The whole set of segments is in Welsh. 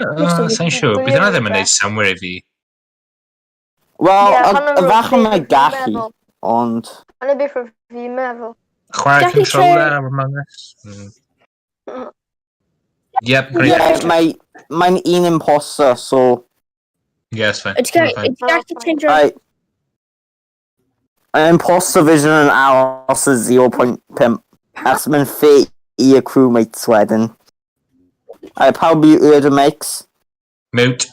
Sa'n siŵr, bydd hwnna ddim yn neud synnwyr i fi. Wel, efallai mae gallu, ond... Hwna beth rwyf fi'n meddwl. Chwarae Gallu controller ar Among Us? Mm. Yep, great. Yeah, mae'n un imposter, so... Yeah, it's fine. Ydy Mae'n fine. gallu change o... Right. An imposter vision yn aros y 0.5. Achos mae'n fair i y crewmates wedyn. Right, pawb i yrd y mics. Mute.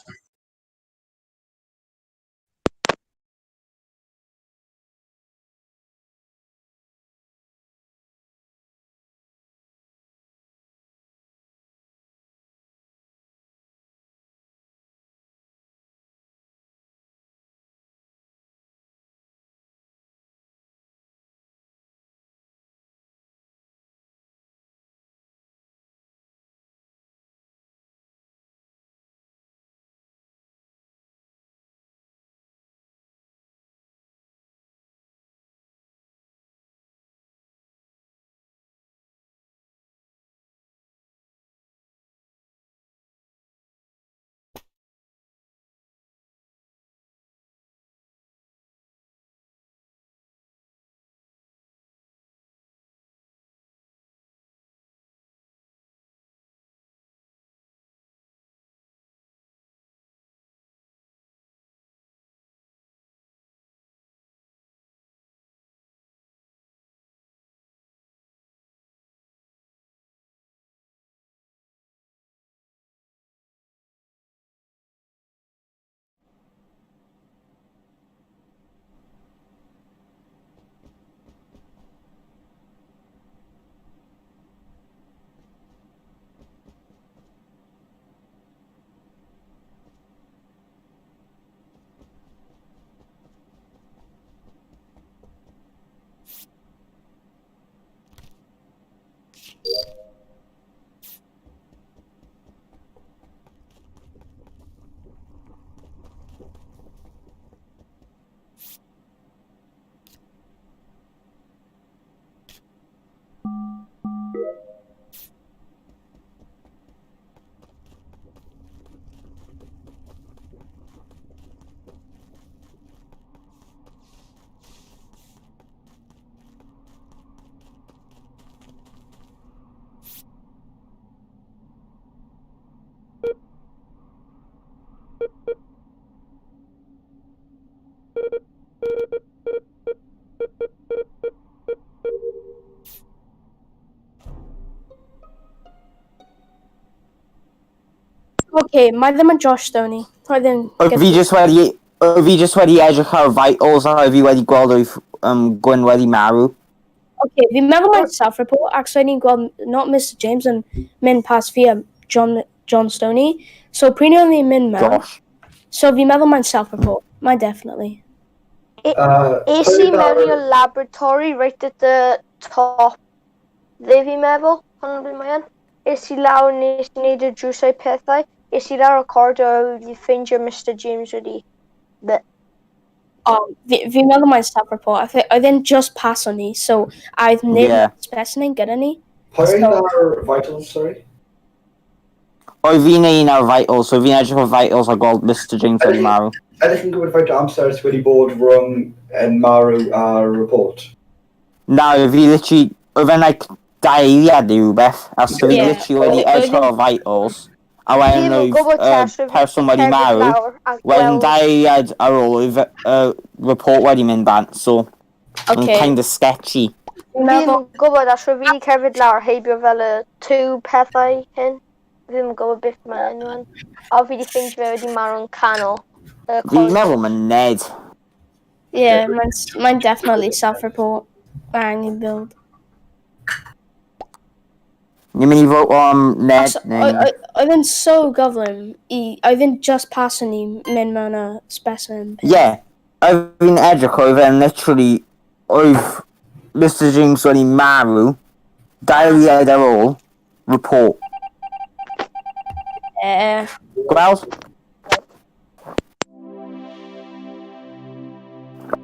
Okay, mae ddim yn Josh Stoney. Mae ddim... Oedd fi jyst wedi... Oedd fi jyst wedi edrych ar vitals a oedd fi wedi gweld oedd Gwyn wedi marw. Okay, fi'n meddwl mae'n self-report, ac so ni'n gweld not Mr James yn mynd past fi a John Stoney. So pryd o'n i'n mynd mewn, Josh. so fi'n meddwl mae'n self-report. Mae'n definitely. Es i mewn i'r laboratory right at the top. Dde fi'n meddwl, hwnna beth mae yn. Es i lawr nes i wneud y drwsau pethau. Es i lawr y corridor a wedi ffeindio Mr James wedi... Bleh. Oh, fi'n meddwl mae'n self-report. Oedd e'n just pass o'n ni, so a oedd neb specimen gyda ni. Pwy oedd ar vitals, sorry? Oedd fi'n un ar vitals, so fi'n edrych ar vitals a gweld Mr James wedi marw. Ydych chi'n gwybod faint o amser sydd wedi bod rhwng yn marw a'r report? Na, oedd fi literally, oedd e'n like dau eiliad neu rhywbeth, a so fi literally wedi edrych ar vitals, a wedyn Fi ddim yn oedd gwybod y Tash, rwyf person wedi wedi cerdded marw, lawr a wedyn gweld- dau eiliad ar ôl oedd y report wedi mynd bant, so yn kind of sketchy. Fi ddim yn gwybod, as rwyf wedi cerdded lawr heibio fel y two pethau hyn. Fi ddim yn gwybod beth mae enw yn. A fi wedi ffeindio fe wedi marw'n canol y Fi'n corridor. meddwl mae Ned. Yeah, mae'n definitely self-report. Mae angen build. Ni'n mynd i vote am Ned Os- neu... Oedd e'n so gyflym i... Oedd e'n just pass ni mynd mewn y specimen. Yeah, oedd fi'n edrych oedd e'n literally... Oedd Mr James wedi marw, dau eiliad ar ôl, report. Gweld?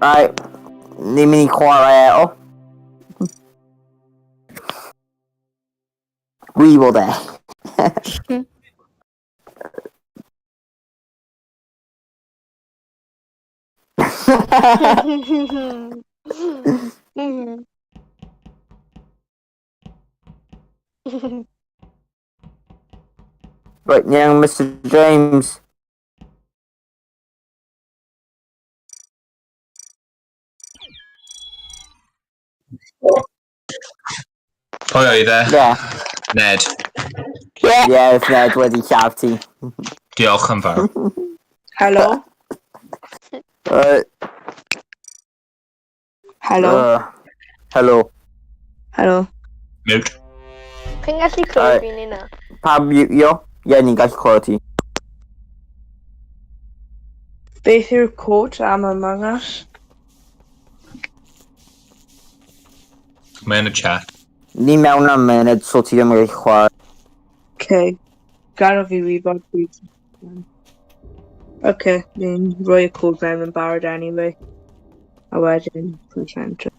Right, ni'n mynd i chwarae eto. We were there. Right, ni angen Mr James. Pwy oedd e? Yeah. Ned. Yeah, yeah, if Ned wedi lladd ti. Diolch yn fawr. Helo? Helo? Helo. Helo? Mute. Chi'n gallu clywed fi neu na? Pam mutio? Ie, ni'n gallu clywed ti. Beth yw'r cod am Among Us? Mae yn y chat. Ni mewn am munud, so ti ddim yn gallu chwarae. Okay. Gadael fi wybod pryd. Okay, ni'n rhoi y cod mewn yn barod anyway. A wedyn, press enter.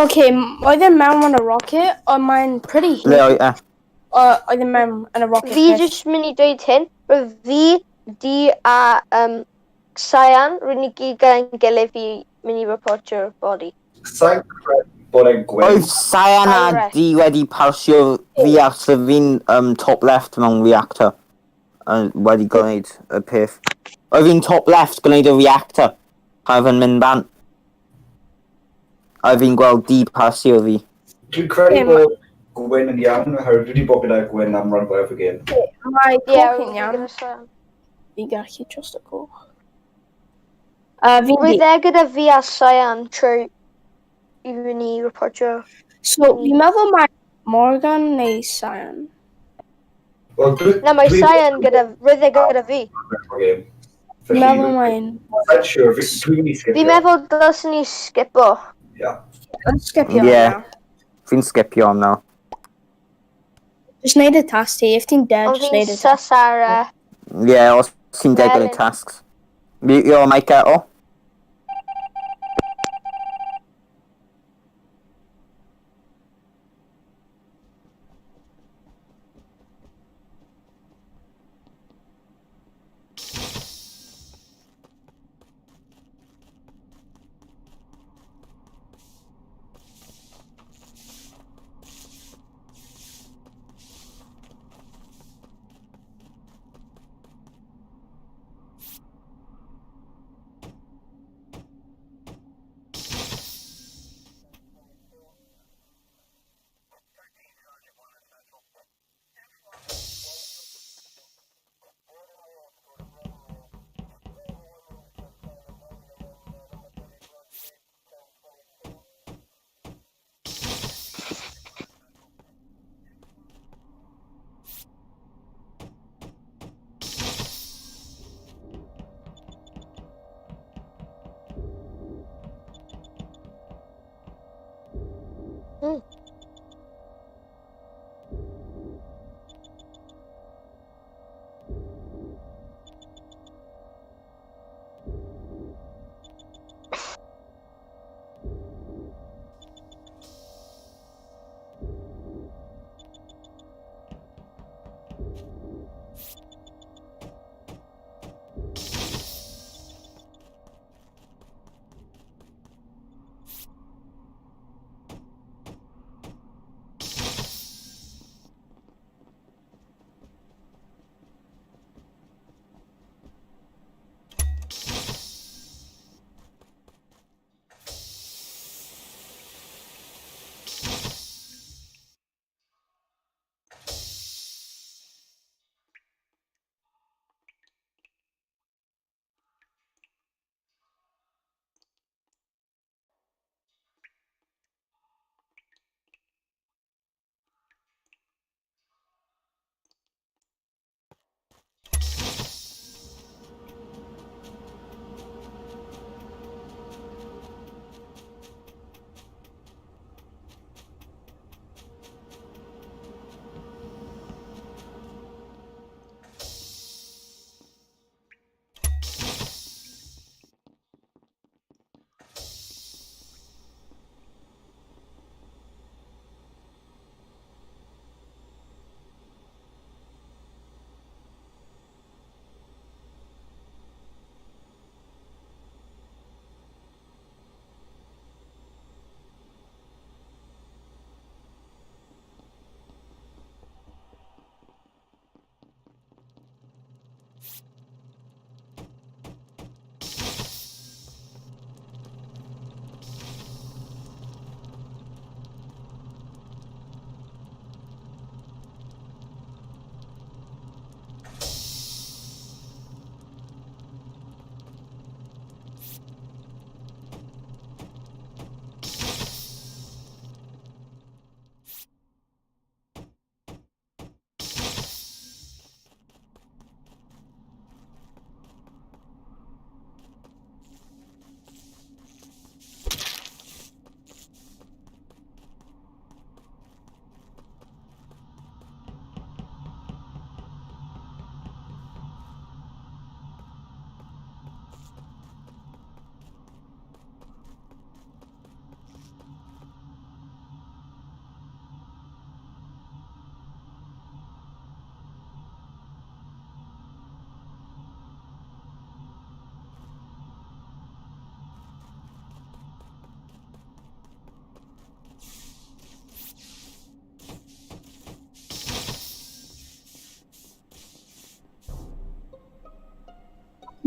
Okay, oedd e mewn yn y rocket, ond mae'n pretty Le oedd e? Oedd e mewn yn y rocket. Fi jyst mynd i dweud hyn, roedd fi, di a Cyan, rydyn ni gyd gyda'n gilydd i mynd i reportio'r body. Sa'n credu bod e'n gwyn. Oedd Cyan a Alright. di wedi pasio fi ar fi'n top left mewn reactor. Wedi gwneud y peth. Oedd fi'n top left gwneud y reactor. Pan oedd yn mynd bant. A fi'n gweld di pasio fi. Dwi'n credu Ie, bod Gwyn yn iawn, oherwydd dwi wedi bod gyda Gwyn am rhan fwyaf y gêm. Mae Ie, coch roedd yn fi iawn. gyda Cyan. Fi'n gallu trust y coch. Fi'n Roedd e gyda fi a Cyan trwy i fynd i reportio. So, fi'n meddwl mae Morgan neu Sion. Wel, dwi... Na, mae Sion gyda, rydde gyda fi. Game. Fi'n meddwl mae'n... Fi'n siŵr, dwi'n mynd i skipio. Fi'n meddwl dylswn ni skipo. Yeah. Let's skipio Yeah. now. Fi'n skipio am nawr. Just neud y task ti. If ti'n dead, Ond just fi'n neud y task. sus ar... Yeah, os ti'n dead Melyn. gwneud tasks. Mute your mic eto.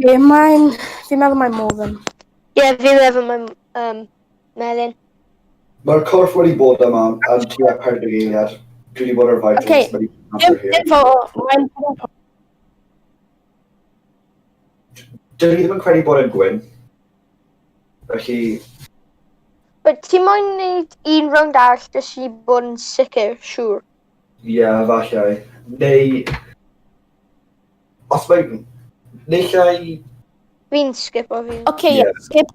Ie, mae'n... Fi'n meddwl mae'n Morgan. Ie, fi'n meddwl mae'n Melyn. Mae'r corff wedi bod yma am tua 40 eiliad. Dwi wedi bod ar vitals. Ocê, Mae wedi Dim, amser hir. dim fo, mae'n... Dyn ni ddim yn credu bod e'n gwyn. Felly, But ti moyn wneud un round arall jyst i bod yn sicr, siŵr? Ie, yeah, falle. Neu... Os mae... Neu llai... Fi'n skipo fi. Oce, yeah, Ie. skip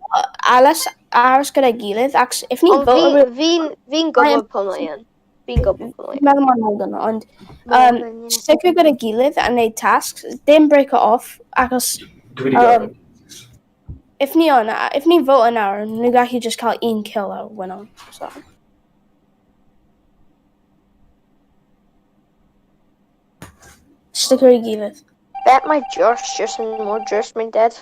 aros, aros gyda'i gilydd, ac if ni'n Ond vote, fi'n fi, fi gwybod pwy mae yn. Fi'n gwybod pwy mae fi'n meddwl mae'n Morgan, ond yn. sticio gyda'i gilydd a wneud tasks, dim break it off, achos Dwi wedi gorffen. if ni on, if ni'n vote yn awr, ni'n gallu just cael un kill a win on. So. Stick gyda'i gilydd. Bet mae Josh just yn mor drist mae'n dead.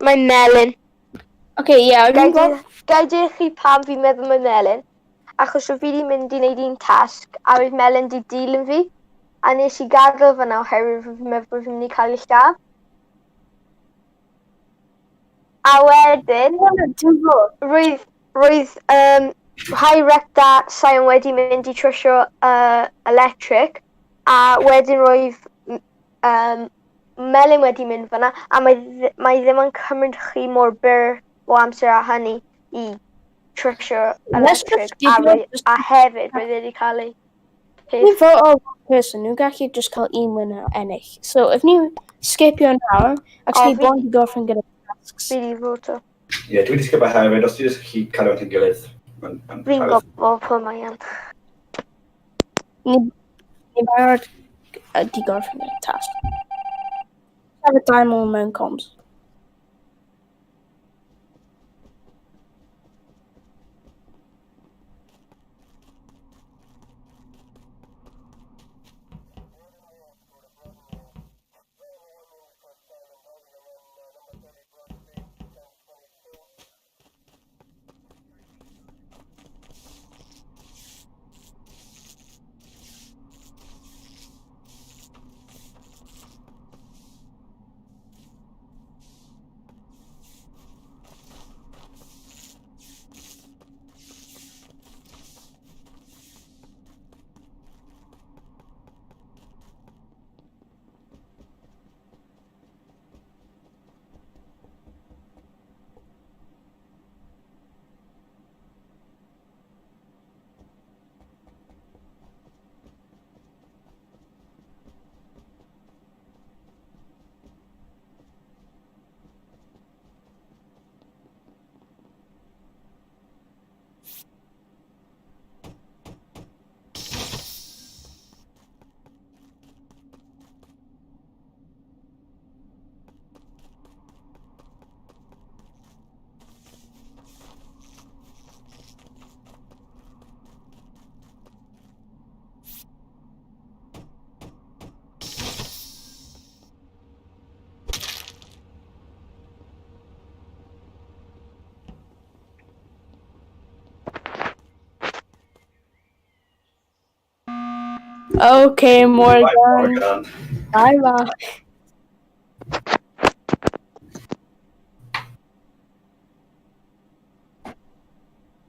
Mae'n melyn. Oce, ie, yeah, Gai fi'n gweld... gai dweud chi pam fi'n meddwl mae melyn? Achos o fi wedi mynd i wneud un tasg a roedd melyn di dilyn fi. A nes i gadael fyna oherwydd fi'n meddwl bod fi'n mynd i cael ei lladd. A wedyn, Dim vote. roedd, roedd um, rhai recta Sion wedi mynd i trwsio electric, a wedyn roedd Melyn wedi mynd fyna, a mae, mae ddim yn cymryd chi mor byr o amser a hynny i trwsio Let's electric, just give you just a hefyd roedd wedi cael ei Ni vote o one person, nhw'n gallu just cael un winner ennill. So, if ni skipio nawr, ac O, ni fi- bond i gorffen gyda tasks. Fi di voto. Ie, dwi wedi sgipio hefyd, os ti jyst gallu cadw at ein gilydd. Ma'n Fi'n hawdd. gwybod pwy mae yn. Ni barod di gorffen gyda task. Have a diamond mewn comms. Okay, Morgan. Morgan. Bye bye.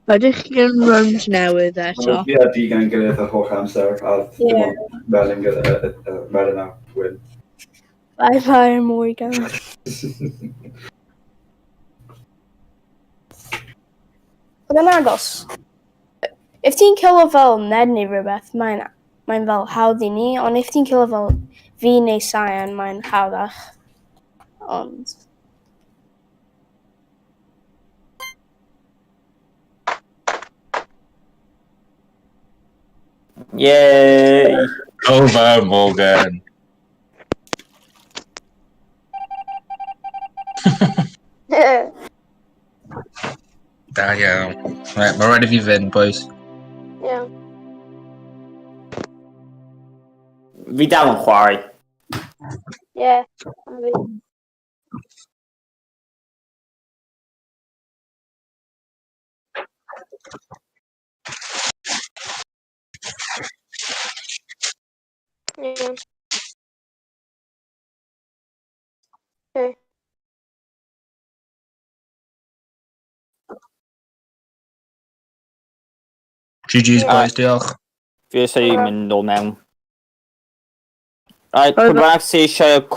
Ydych chi yn rownd newydd eto? Fi a di gan gilydd yr holl amser, a dim Ie. ond Melyn gyda Melyn a Wyn. Bye bye, Morgan. Oedd yn agos. If ti'n kilo fel Ned neu rhywbeth, mae'n fel hawdd i ni, ond if ti'n kilo fel fi neu Sion, mae'n hawddach. Ond... Yay! Over, Morgan. Da iawn. Right, mae rhaid i fi fynd, boys. Yeah. Fi dal yn chwarae. Yeah. A fi. Yeah. Okay. GG's, Ie. boys, diolch. Fi eisiau mynd nôl mewn. Right, Over. pwy bynnag sydd eisiau